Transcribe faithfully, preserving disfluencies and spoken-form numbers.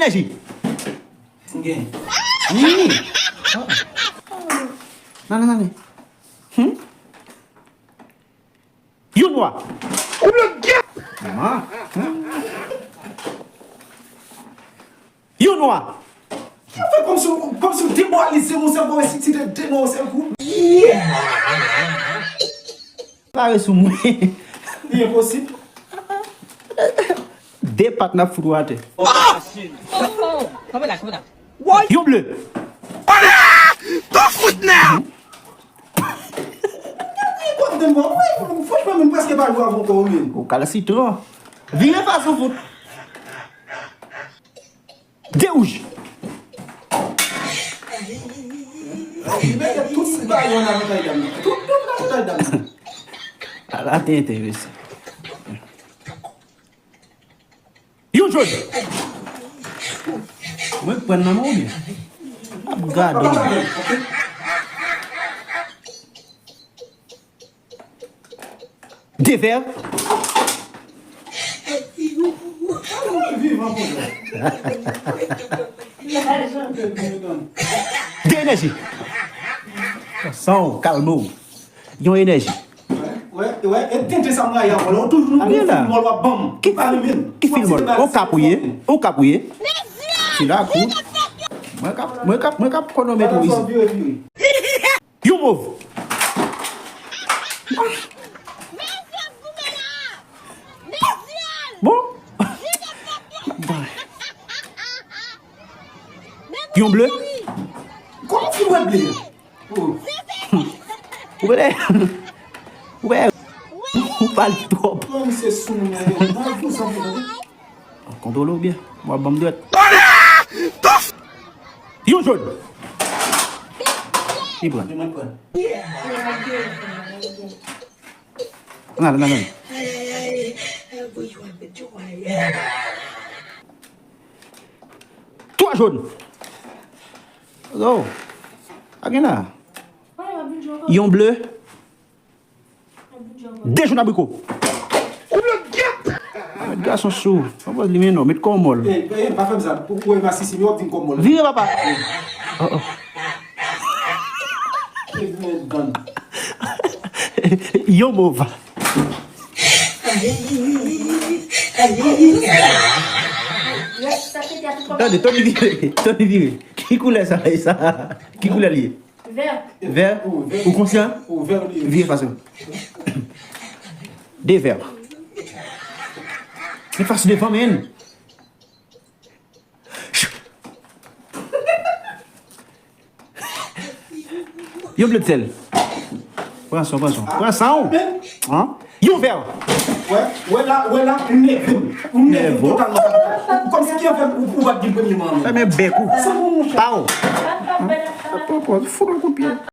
Enèji. M gen. Wi. Nan, nan, nan. Hmm? Yon nwa. Ou blòk gèp. Ma. Hmm? Yon nwa. Ou fè kòmsi, kòmsi w demoralize m, ou sèl gwo resiti de, de nwa, yon sèl kou. Pare sou mwen. Li enposib. De pat n ap fout ou atè. Yon ble. Don't foot now! Franchman, m prèske pa jwe avè w ankò, wi. Ou kale sitwon. Vire fason fout. De wouj. Li mete tout bagay an avantaj dam nan. Tout, tout avantaj dam nan. Ala tenten, mesye. Yon jòn. Mwen k pran nan men w byen. Ap gade w. De vè. De enèji. San w, kalme w. Yon enèji. Wè, wè, e tenten sa m rayi avè w la. Ou toujou nou fil mòl w ap ban m. Ki, ki fil mòl? On kap ou ye? On kap ou ye? Sila kou. Mwen k ap, mwen k ap, mwen k ap konometre w isit. Yon mov. Bon. Yon ble. Kòman w fin wè ble a? Ou wè, ou wè, ou pale twòp. Kontwole w byen. W ap ban m dwèt. Yon jòn. Li pran. Nan, nan, nan. Twa jòn. Oh. Pa gen la. Yon ble. De jòn abriko. Ou blòk gèp! Met gason sou. Anpòz li men non, met kò w mòl. Eh, eh, pa fè m sa. Pou, pou wè masisi, men w ap di m kò mòl. Vire, papa. Oh, oh. Yon mov. Tande, Tony vire, Tony vire. Ki koulè sa ye, sa? Ki koulè li ye? Vè. Vè? Ou konsyan? Vire fason. De vè. Met fason devan, men. Yon blòt sèl. Pran san w, pran san w. Pran san w. An? Yon vè. Wè, wè la, wè la, ou nève m. Ou nève m totalman. Kòmsi ki anfè ou, ou pa t di l premyèman, non. Fèmen bèk ou. Pa w. Pran, pran, fout yon kout pye.